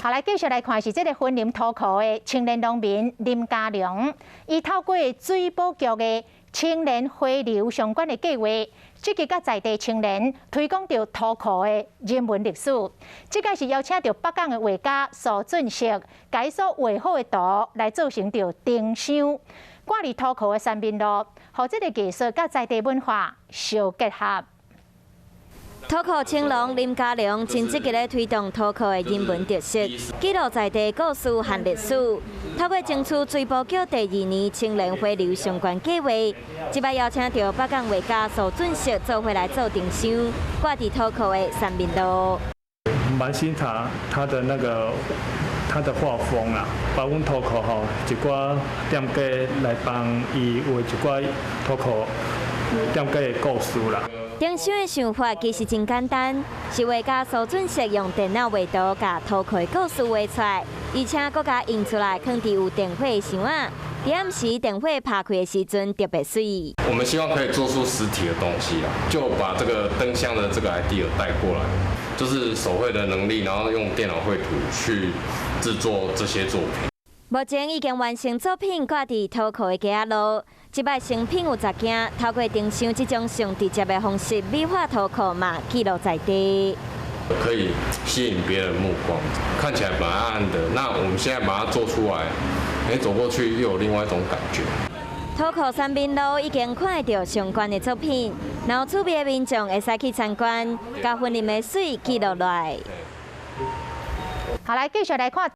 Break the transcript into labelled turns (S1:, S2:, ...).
S1: 好，來繼續來看是這个雲林塗溪的青年農民林家良，伊透過水保局的青年回流相關的計劃，積極佮在地青年推廣著塗溪的人文歷史。這擺是邀請著北港的畫家蘇俊石，共伊所畫好的圖來做成著燈箱，掛佇塗溪的三民路，予這个藝術佮在地文化相結合。
S2: 塗溪青農林家良真積極咧推動塗溪的人文特色，記錄在地故事和歷史。透過爭取水保局第二年青年回流相關計劃，這擺邀請著北港畫家蘇俊石做伙來做燈箱，掛佇塗溪的三民路。
S3: 蠻欣賞他的那個他的畫風啊，把阮塗溪吼一寡店家來幫伊畫一寡塗溪店家的故事啦。
S2: 燈箱的想法其實真簡單，是畫家蘇俊石用電腦畫圖，共塗溪故事畫出來，而且閣共印出來，囥佇有電火的箱仔，佇暗時電火拍開的時陣特別媠。
S4: 我們希望可以做出實體的東西啊，就把這個燈箱的這個 idea 帶過來，就是手繪的能力，然後用電腦繪圖去製作這些作品。
S2: 目前已經完成作品掛佇塗溪的街仔路，這擺成品有十件，透過燈箱這種上直接的方式美化塗溪嘛，記錄在地。
S4: 可以吸引別人目光，看起來蠻暗暗的，那我們現在把它做出來，欸，走過去又有另外一種感覺。
S2: 塗溪三民路已經看得著相關的作品，若有趣味的民眾會使去參觀，共雲林的媠記錄落來。
S1: 好，來繼續來看。